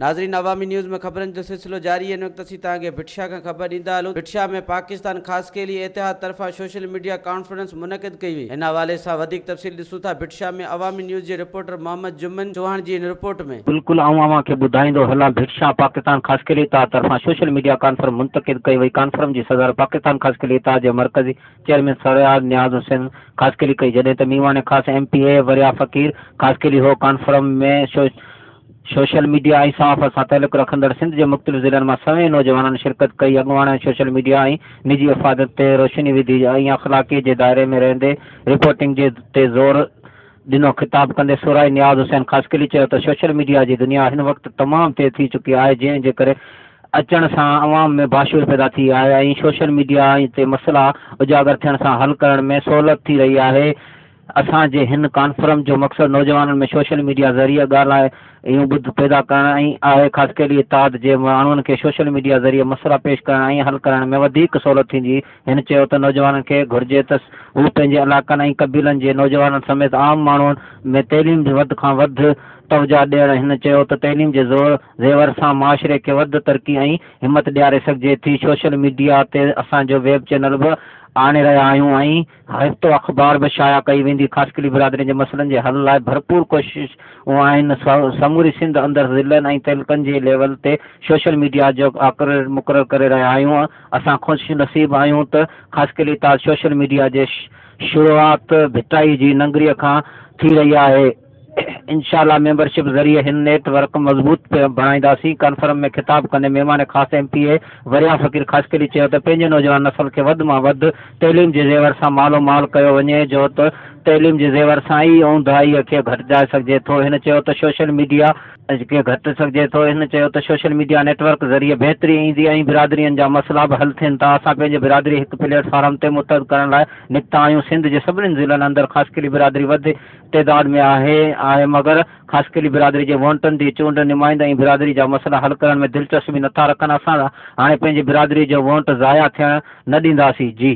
ناظرين عوامي نيوز ۾ خبرن جو سلسلو جاري هن وقت اسين توهان کي ڀٽ شاهه کان خبر ڏيندا هلون ڀٽ شاهه ۾ پاڪستان خاصخيلي اتحاد طرفان سوشل ميڊيا ڪانفرنس منعقد ڪئي وئي ان حوالي سان وڌيڪ تفصيل ڏسون ٿا ڀٽ شاهه ۾ عوامي نيوز جي رپورٽر محمد جمن چوهاڻ جي هن رپورٽ ۾. بلڪل آئون اوهان کي ٻڌائيندو هلان ڀٽ شاهه پاڪستان خاصخيلي اتحاد طرفان سوشل ميڊيا ڪانفرنس منتقد ڪئي وئي ڪانفرنس جي صدارت پاڪستان خاصخيلي اتحاد جي مرڪزي چيئرمين سريار نياز حسين خاصخيلي ڪئي جڏهن ته ميواڻي خاص ايم پي اي وريا فقير خاصخيلي هو ڪانفرنس ۾ سوشل ميڊيا ۽ صحافت سان تعلق رکندڙ سنڌ جي مختلف ضلعن مان سوين نوجوانن شرڪت ڪئي اڳواڻن سوشل ميڊيا ۽ نجي افاديت تي روشني وڌي ۽ اخلاقي جي دائري ۾ رهندي رپورٽنگ جي تي زور ڏنو خطاب ڪندي سورائي نياز حسين خاصخيلي چيو ته سوشل ميڊيا جي دنيا هن وقت تمام تيز ٿي چڪي آهي جنهن جي ڪري اچڻ سان عوام ۾ باشعور پيدا ٿي آهي ۽ سوشل ميڊيا تي مسئلا اجاگر ٿيڻ سان حل ڪرڻ ۾ سهولت ٿي رهي آهي اسان جي هن ڪانفرم جو مقصد نوجوانن ۾ سوشل ميڊيا ذريعي ڳالهائي ۽ ٻڌ پيدا ڪرڻ ۽ آهي خاصخيلي اتحاد جي ماڻهن کي سوشل ميڊيا ذريعي مسئلا پيش ڪرڻ ۽ حل ڪرڻ ۾ وڌيڪ سهولت ٿيندي هن چيو ته نوجوانن کي گهرجي ته هو پنهنجي علائقن ۽ قبيلن جي نوجوانن سميت عام ماڻهن ۾ تعليم جي وڌ کان وڌ توجهه ڏيڻ هن چيو ته تعليم جي زور زيور سان معاشري کي وڌ ترقي ۽ همت ڏياري سگهجي ٿي سوشل ميڊيا تي اسان جو ويب چينل به آڻي رهيا آهيون ۽ هفتو اخبار به شايع ڪئي ويندي، خاصخيلي برادرين جي مسئلن جي حل لاء ڀرپور ڪوششون آهن، سموري سنڌ اندر ضلعن ۽ تعلقن جي ليول تي سوشل ميڊيا جو آپريٽر مقرر ڪري رهيا آهيون، اسان خوش نصيب آهيون ته خاصخيلي اتحاد سوشل ميڊيا جي شروعات ڀٽائي جي ننگريء کان ٿي رهي آهي. انشاء الله ميمبرشپ ذريعي هن نيٽ ورڪ مضبوط بڻائينداسين، ڪانفرم ۾ خطاب ڪندي مهمان خاص ايم پي اي وريام فقير خاصخيلي چيو ته پنهنجي نوجوان نسل کي وڌ مان وڌ تعليم جي زيور سان مالو مال ڪيو وڃي جو ته تعليم جي زيور سان ئي اونداهي کي گهٽجائي سگهجي ٿو هن چيو ته سوشل ميڊيا کي گهٽ سگهجي ٿو هن چيو ته سوشل ميڊيا نيٽ ورڪ ذريعي بهتري ايندي ۽ برادرين جا مسئلا به حل ٿين ٿا اسان پنهنجي برادري هڪ پليٽ فارم تي متحد ڪرڻ لاء نڪتا آهيون سنڌ جي سڀني ضلعن اندر خاصخيلي برادري وڌ تعداد ۾ آهي آهي مگر خاصخيلي برادري جي وونٽن جي چونڊ نمائندا ۽ برادري جا مسئلا حل ڪرڻ ۾ دلچسپي نٿا رکن اسان هاڻي پنهنجي برادري جو وونٽ ضايع ٿيڻ نه ڏينداسين جي.